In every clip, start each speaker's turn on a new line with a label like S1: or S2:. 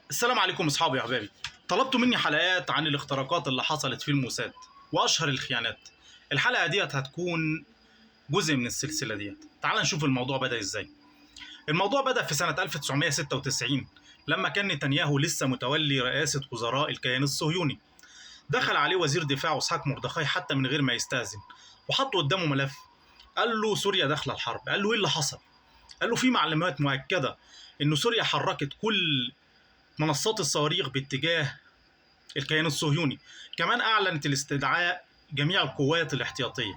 S1: السلام عليكم اصحابي يا احبابي. طلبتوا مني حلقات عن الاختراقات اللي حصلت في الموساد واشهر الخيانات. الحلقة ديت هتكون جزء من السلسلة ديت. تعال نشوف الموضوع بدا ازاي. الموضوع بدا في سنة 1996 لما كان نتنياهو لسه متولي رئاسة وزراء الكيان الصهيوني. دخل عليه وزير دفاعه اسحاق مردخاي حتى من غير ما يستأذن، وحط قدامه ملف. قال له سوريا داخله الحرب. قال له ايه اللي حصل؟ قال له في معلومات مؤكدة ان سوريا حركت كل منصات الصواريخ باتجاه الكيان الصهيوني، كمان اعلنت الاستدعاء جميع القوات الاحتياطيه.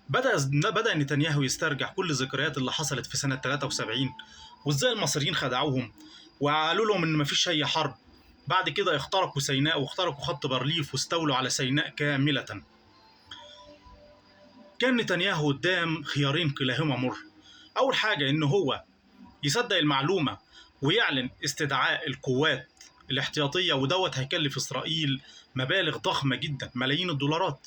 S1: بدأ نتنياهو يسترجع كل الذكريات اللي حصلت في سنة 73 وازاي المصريين خدعوهم وقالوا لهم ان مفيش اي حرب. بعد كده اخترقوا سيناء واخترقوا خط بارليف واستولوا على سيناء كاملة. كان نتنياهو قدام خيارين كلاهما مر. اول حاجة ان هو يصدق المعلومة ويعلن استدعاء القوات الاحتياطية، ودوت هيكلف إسرائيل مبالغ ضخمة جدا، ملايين الدولارات،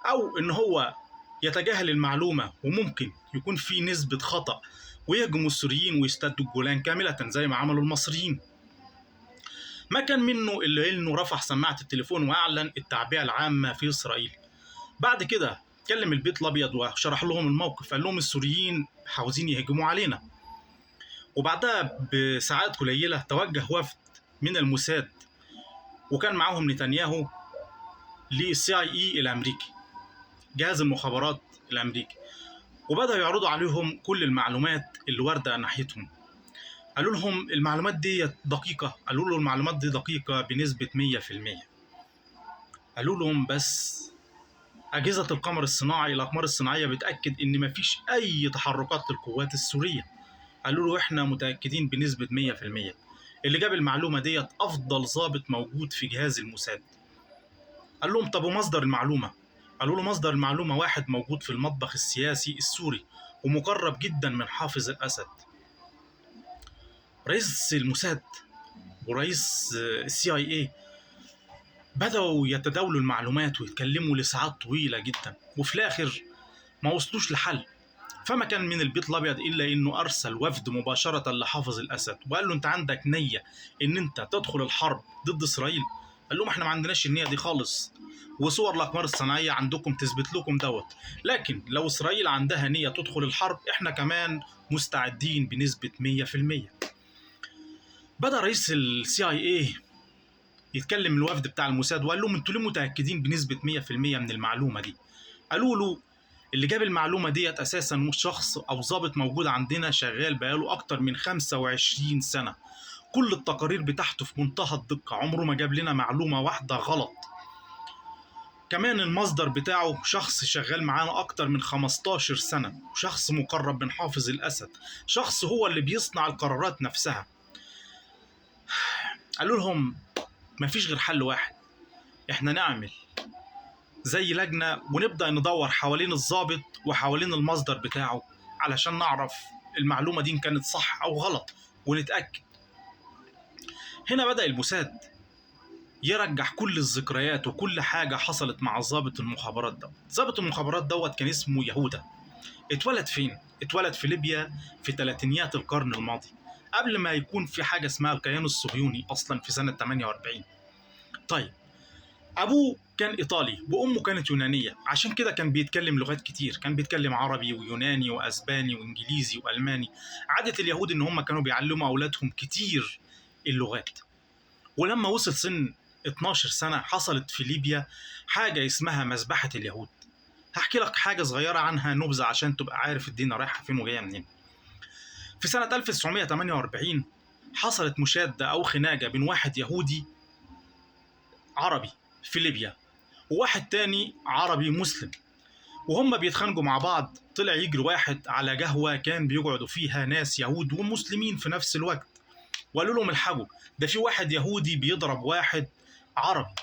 S1: أو إن هو يتجاهل المعلومة وممكن يكون في نسبة خطأ ويهجموا السوريين ويستدوا الجولان كاملة زي ما عملوا المصريين. ما كان منه إلا إنه رفع سماعة التليفون وأعلن التعبئة العامة في إسرائيل. بعد كده كلم البيت الأبيض وشرح لهم الموقف، قال لهم السوريين عاوزين يهجموا علينا. وبعدها بساعات قليلة توجه وفد من الموساد وكان معاهم نتنياهو لل CIA الأمريكي، جهاز المخابرات الأمريكي، وبدأوا يعرضوا عليهم كل المعلومات اللي واردة ناحيتهم. قالوا لهم المعلومات دي دقيقة، قالوا له المعلومات دي دقيقة بنسبة 100%. قالوا لهم بس أجهزة القمر الصناعي، الأقمار الصناعية بتأكد إن مفيش أي تحركات للقوات السورية. قالوا له احنا متأكدين بنسبة 100%. اللي جاب المعلومة ديت أفضل ضابط موجود في جهاز الموساد. قال لهم طب ومصدر المعلومة؟ قالوا له مصدر المعلومة واحد موجود في المطبخ السياسي السوري ومقرب جدا من حافظ الأسد. رئيس الموساد ورئيس CIA بدأوا يتداولوا المعلومات ويتكلموا لساعات طويلة جدا، وفي الآخر ما وصلوش لحل. فما كان من البيت الابيض الا انه ارسل وفد مباشرة لحافظ الاسد وقال له انت عندك نيه ان انت تدخل الحرب ضد اسرائيل؟ قال لهم احنا ما عندناش النية دي خالص، وصور الاقمار الصناعية عندكم تثبت لكم دوت، لكن لو اسرائيل عندها نيه تدخل الحرب احنا كمان مستعدين بنسبة 100%. بدا رئيس CIA يتكلم الوفد بتاع الموساد وقال لهم انتوا ليه متاكدين بنسبة 100% من المعلومة دي؟ قالوا له اللي جاب المعلومة ديت أساساً شخص أو ضابط موجود عندنا شغال بقاله أكتر من 25 سنة، كل التقارير بتاعته في منتهى الدقة، عمره ما جاب لنا معلومة واحدة غلط. كمان المصدر بتاعه شخص شغال معانا أكتر من 15 سنة، شخص مقرب من حافظ الأسد، شخص هو اللي بيصنع القرارات نفسها. قالوا لهم مفيش غير حل واحد، احنا نعمل زي لجنة ونبدأ ندور حوالين الضابط وحوالين المصدر بتاعه علشان نعرف المعلومة دي كانت صح أو غلط ونتأكد. هنا بدأ الموساد يرجع كل الذكريات وكل حاجة حصلت مع ضابط المخابرات دوت. ضابط المخابرات دوت كان اسمه يهودا. اتولد فين؟ اتولد في ليبيا في ثلاثينيات القرن الماضي، قبل ما يكون في حاجة اسمها الكيان الصهيوني أصلا في سنة 48. طيب أبوه كان إيطالي وأمه كانت يونانية، عشان كده كان بيتكلم لغات كتير، كان بيتكلم عربي ويوناني وأسباني وإنجليزي وألماني. عادة اليهود إن هم كانوا بيعلموا أولادهم كتير اللغات. ولما وصل سن 12 سنة حصلت في ليبيا حاجة اسمها مذبحة اليهود. هحكي لك حاجة صغيرة عنها، نبذة عشان تبقى عارف الدنيا رايحة فين وجاية منين. في سنة 1948 حصلت مشادة أو خناقة بين واحد يهودي عربي في ليبيا وواحد تاني عربي مسلم، وهم بيتخانقوا مع بعض طلع يجري واحد على قهوة كان بيقعدوا فيها ناس يهود ومسلمين في نفس الوقت، وقالوا لهم الحقوا ده في واحد يهودي بيضرب واحد عربي.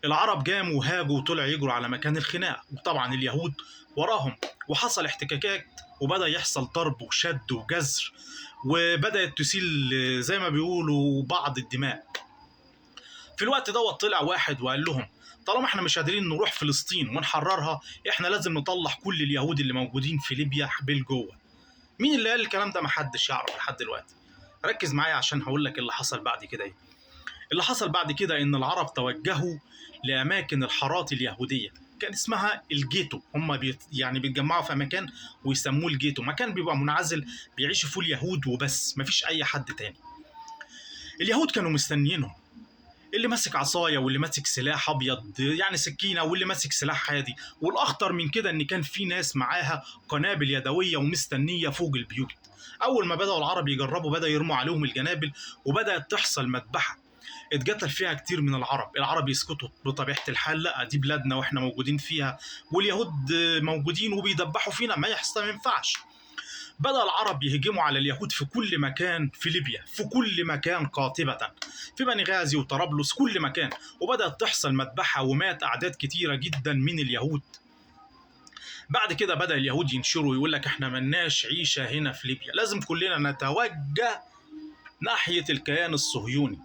S1: العرب قاموا وهاجوا وطلعوا يجروا على مكان الخناقة، وطبعا اليهود وراهم، وحصل احتكاكات وبدأ يحصل ضرب وشد وجزر، وبدأت تسيل زي ما بيقولوا بعض الدماء. في الوقت دوت طلع واحد وقال لهم طالما احنا مش قادرين نروح فلسطين ونحررها احنا لازم نطلع كل اليهود اللي موجودين في ليبيا بالجوه. مين اللي قال الكلام ده؟ محدش يعرف لحد دلوقتي. ركز معايا عشان هقول لك اللي حصل بعد كده ايه. اللي حصل بعد كده ان العرب توجهوا لاماكن الحارات اليهودية، كان اسمها الجيتو. هم يعني بيتجمعوا في مكان ويسموه الجيتو، مكان بيبقى منعزل بيعيشوا فيه اليهود وبس، مفيش اي حد تاني. اليهود كانوا مستنيينهم، اللي ماسك عصاية واللي ماسك سلاح ابيض يعني سكينة، واللي ماسك سلاح عادي. والاخطر من كده ان كان في ناس معاها قنابل يدوية ومستنيه فوق البيوت. اول ما بداوا العرب يجربوا بدا يرموا عليهم الجنابل، وبدات تحصل مذبحه اتقتل فيها كتير من العرب. العرب يسكتوا بطبيعة الحال، لا دي بلادنا واحنا موجودين فيها، واليهود موجودين وبيدبحوا فينا، ما يحصل، ما ينفعش. بدأ العرب يهجموا على اليهود في كل مكان في ليبيا، في كل مكان قاطبة، في بنغازي وطرابلس، كل مكان. وبدأت تحصل مذبحة ومات أعداد كتيرة جدا من اليهود. بعد كده بدأ اليهود ينشروا، يقول لك احنا ملناش عيشة هنا في ليبيا، لازم كلنا نتوجه ناحية الكيان الصهيوني.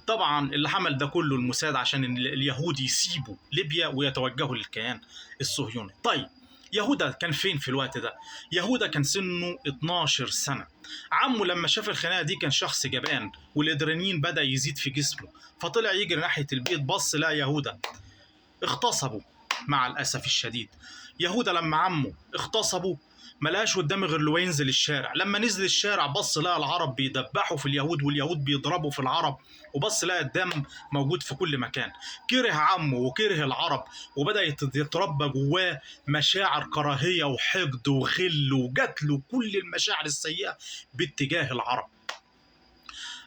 S1: طبعا اللي عمل ده كله الموساد عشان اليهود يسيبوا ليبيا ويتوجهوا للكيان الصهيوني. طيب يهودا كان فين في الوقت ده؟ يهودا كان سنة 12 سنة. عمه لما شاف الخناقة دي كان شخص جبان، والادرينالين بدأ يزيد في جسمه، فطلع يجري ناحية البيت، بص لقى يهودا اغتصبه مع الأسف الشديد. يهودا لما عمه اغتصبه ما لقاش قدامه غير لو ينزل الشارع. لما نزل الشارع بص لقى العرب بيدبحوا في اليهود واليهود بيضربوا في العرب، وبص لقى الدم موجود في كل مكان. كره عمه وكره العرب، وبدأ يتربى جواه مشاعر كراهية وحقد وغل وقتل وكل المشاعر السيئة باتجاه العرب.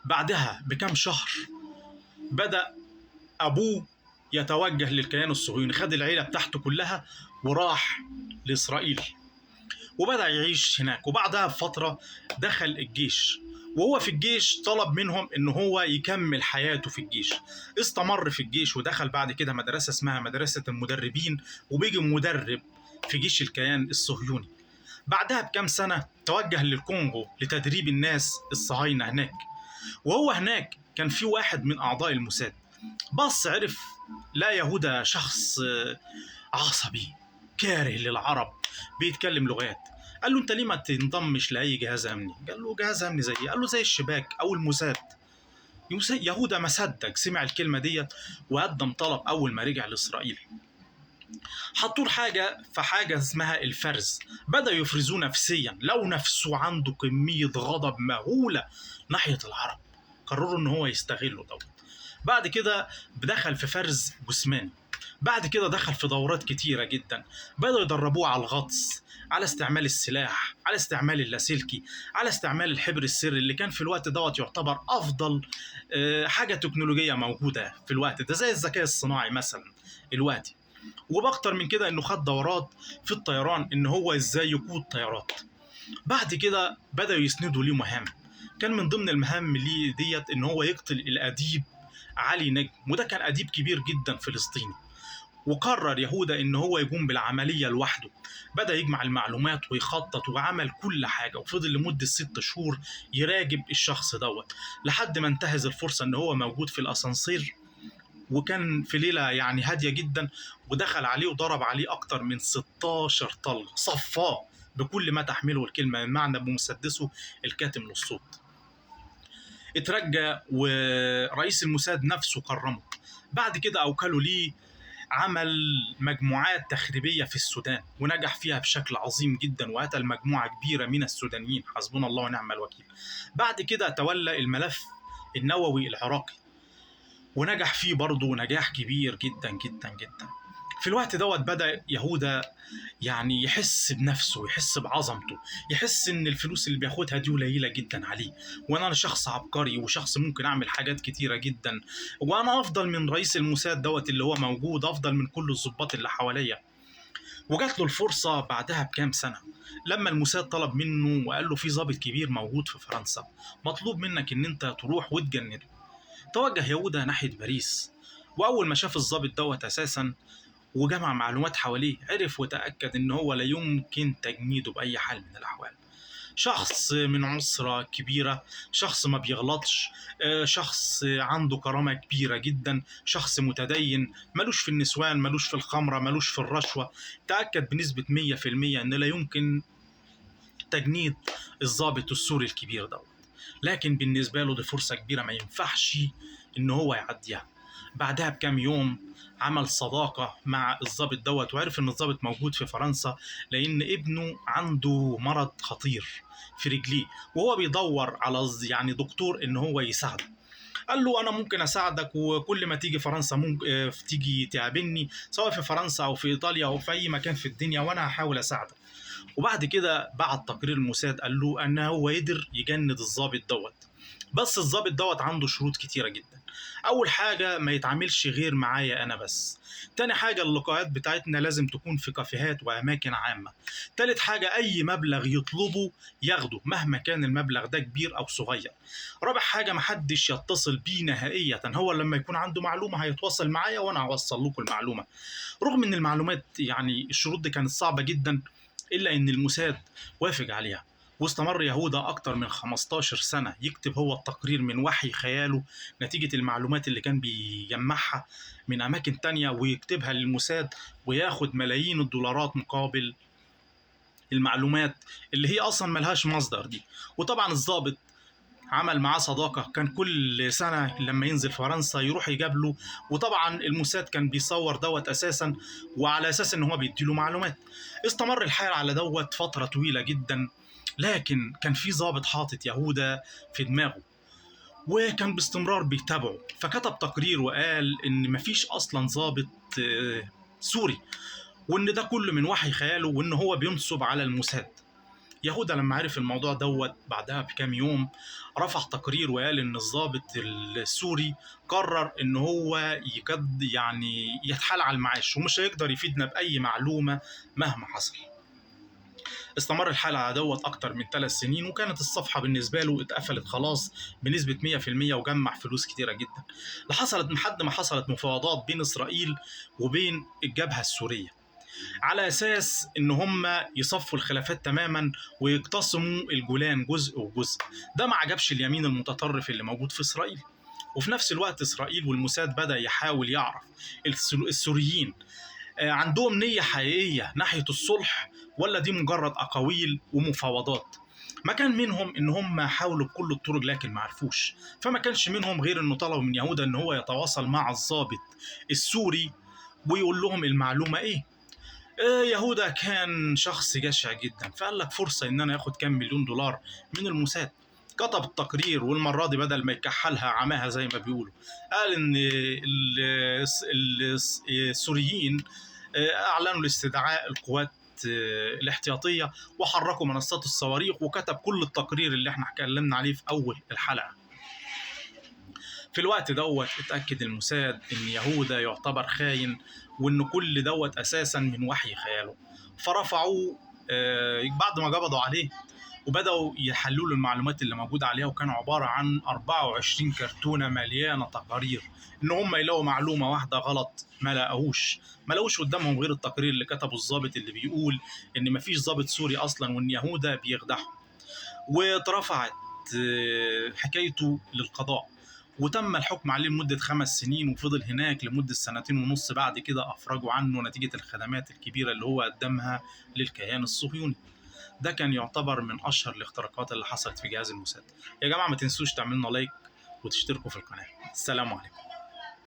S1: بعدها بكام شهر بدأ أبوه يتوجه للكيان الصهيوني، خد العيلة بتاعته كلها وراح لإسرائيل وبدأ يعيش هناك. وبعدها بفترة دخل الجيش، وهو في الجيش طلب منهم ان هو يكمل حياته في الجيش. استمر في الجيش ودخل بعد كده مدرسة اسمها مدرسة المدربين، وبيجي مدرب في جيش الكيان الصهيوني. بعدها بكام سنة توجه للكونغو لتدريب الناس الصهاينة هناك. وهو هناك كان في واحد من أعضاء الموساد، بص عرف لا يهودا شخص عصبي كاره للعرب بيتكلم لغات. قال له انت ليه ما تنضمش لاي جهاز امني؟ قال له جهاز امني زي ايه؟ قال له زي الشباك او الموساد. يهودا ما صدق، سمع الكلمة ديت وقدم طلب. اول ما رجع لاسرائيل حطوا له حاجة في حاجة اسمها الفرز، بدا يفرزوه نفسيا. لو نفسه عنده كمية غضب مهولة ناحية العرب، قرروا ان هو يستغله دوت. بعد كده دخل في فرز جسماني، بعد كده دخل في دورات كتيرة جدا. بدأوا يدربوه على الغطس، على استعمال السلاح، على استعمال اللاسلكي، على استعمال الحبر السري اللي كان في الوقت دوت يعتبر أفضل حاجة تكنولوجية موجودة في الوقت ده، زي الذكاء الصناعي مثلا الوقت. وبأكتر من كده إنه خد دورات في الطيران، إن هو إزاي يقود طيارات. بعد كده بدأوا يسندوا ليه مهام، كان من ضمن المهام ليه ديت إن هو يقتل الأديب علي نجم، وده كان أديب كبير جدا فلسطيني. وقرر يهودا ان هو يقوم بالعملية لوحده. بدا يجمع المعلومات ويخطط وعمل كل حاجة، وفضل لمدة 6 شهور يراقب الشخص دوت لحد ما انتهز الفرصة ان هو موجود في الاسانسير، وكان في ليلة يعني هادية جدا، ودخل عليه وضرب عليه اكتر من 16 طلقه، صفاه بكل ما تحمله الكلمة من معنى بمسدسه الكاتم للصوت. اترجى ورئيس الموساد نفسه كرمه. بعد كده اوكلوا ليه عمل مجموعات تخريبية في السودان، ونجح فيها بشكل عظيم جدا، وقتل مجموعة كبيرة من السودانيين، حسبنا الله ونعم الوكيل. بعد كده تولى الملف النووي العراقي، ونجح فيه برضه نجاح كبير جدا جدا جدا. في الوقت دوت بدأ يهودا يعني يحس بنفسه، يحس بعظمته، يحس ان الفلوس اللي بياخدها دي قليله جدا عليه، وانا شخص عبقري وشخص ممكن اعمل حاجات كتيرة جدا، وانا افضل من رئيس الموساد دوت اللي هو موجود، افضل من كل الضباط اللي حواليا. وجات له الفرصة بعدها بكام سنة لما الموساد طلب منه وقال له في ضابط كبير موجود في فرنسا مطلوب منك ان انت تروح وتجنده. توجه يهودا ناحية باريس، واول ما شاف الضابط دوت اساسا وجمع معلومات حواليه، عرف وتأكد إن هو لا يمكن تجنيده بأي حال من الأحوال. شخص من عسرة كبيرة، شخص ما بيغلطش، شخص عنده كرامة كبيرة جدا، شخص متدين، ملوش في النسوان، ملوش في الخمرة، ملوش في الرشوة. تأكد بنسبة 100% إن لا يمكن تجنيد الضابط السوري الكبير دوت. لكن بالنسبة له دي فرصة كبيرة ما ينفعش إن هو يعديها. بعدها بكام يوم عمل صداقة مع الضابط دوت، وعرف إن الضابط موجود في فرنسا لأن ابنه عنده مرض خطير في رجليه، وهو بيدور على يعني دكتور إن هو يساعده. قال له أنا ممكن أساعدك، وكل ما تيجي فرنسا ممكن تيجي تقابلني، سواء في فرنسا أو في إيطاليا أو في أي مكان في الدنيا، وأنا هحاول أساعدك. وبعد كده بعت تقرير الموساد قال له أن هو قدر يجند الضابط دوت، بس الضابط دوت عنده شروط كتيرة جدا. أول حاجة ما يتعاملش غير معايا أنا بس. تاني حاجة اللقاءات بتاعتنا لازم تكون في كافيهات وأماكن عامة. تالت حاجة أي مبلغ يطلبه ياخده مهما كان المبلغ ده كبير أو صغير. رابع حاجة محدش يتصل بيه نهائيا، هو لما يكون عنده معلومة هيتواصل معايا وأنا هوصل لكم المعلومة. رغم إن المعلومات يعني الشروط دي كانت صعبة جدا، إلا إن الموساد وافق عليها. واستمر يهودا أكتر من 15 سنة يكتب هو التقرير من وحي خياله نتيجة المعلومات اللي كان بيجمعها من أماكن تانية ويكتبها للموساد، وياخد ملايين الدولارات مقابل المعلومات اللي هي أصلا ملهاش مصدر دي. وطبعا الضابط عمل معاه صداقة، كان كل سنة لما ينزل فرنسا يروح يقابله، وطبعا الموساد كان بيصور دوت أساسا وعلى أساس إن هو بيديله معلومات. استمر الحال على دوت فترة طويلة جدا، لكن كان في ضابط حاطط يهودا في دماغه وكان باستمرار بيتابعه، فكتب تقرير وقال إن مفيش أصلا ضابط سوري، وإن ده كله من وحي خياله، وإن هو بينصب على الموساد. يهودا لما عرف الموضوع دوت بعدها بكام يوم رفع تقرير وقال إن الضابط السوري قرر إن هو يكد يعني يتحال على المعاش ومش هيقدر يفيدنا بأي معلومة مهما حصل. استمر الحال على دوت أكتر من 3 سنين، وكانت الصفحة بالنسبة له اتقفلت خلاص بنسبة 100%، وجمع فلوس كتيرة جدا. لحصلت لحد ما حصلت مفاوضات بين إسرائيل وبين الجبهة السورية على أساس إن هم يصفوا الخلافات تماما ويقتسموا الجولان جزء وجزء. ده ما عجبش اليمين المتطرف اللي موجود في إسرائيل. وفي نفس الوقت إسرائيل والموساد بدأ يحاول يعرف السوريين عندهم نية حقيقية ناحية الصلح ولا دي مجرد أقاويل ومفاوضات. ما كان منهم إن هم حاولوا بكل الطرق لكن ما عرفوش، فما كانش منهم غير إنه طلبوا من يهودا إن هو يتواصل مع الضابط السوري ويقول لهم المعلومة إيه. يهودا كان شخص جشع جدا، فقال لك فرصة إن أنا آخد كام مليون دولار من الموساد. كتب التقرير، والمرة دي بدل ما يكحلها عماها زي ما بيقولوا، قال إن السوريين أعلنوا لاستدعاء القوات الاحتياطية وحركوا منصات الصواريخ، وكتب كل التقرير اللي احنا اتكلمنا عليه في أول الحلقة. في الوقت دوت اتأكد الموساد إن يهودا يعتبر خاين، وإن كل دوت أساسا من وحي خياله، فرفعوه بعد ما قبضوا عليه وبدأوا يحلوا له المعلومات اللي موجودة عليها، وكانوا عبارة عن 24 كرتونة مليانة تقارير. إن هم يلاقوا معلومة واحدة غلط ما لقوش قدامهم غير التقرير اللي كتبه الضابط اللي بيقول إن مفيش ضابط سوري أصلا وإن يهودا بيخدعهم. واترفعت حكايته للقضاء وتم الحكم عليه لمدة 5 سنين، وفضل هناك لمدة 2.5 سنين. بعد كده أفرجوا عنه نتيجة الخدمات الكبيرة اللي هو قدمها للكيان الصهيوني. ده كان يعتبر من أشهر الاختراقات اللي حصلت في جهاز الموساد. يا جماعة ما تنسوش تعملنا لايك وتشتركوا في القناة. السلام عليكم.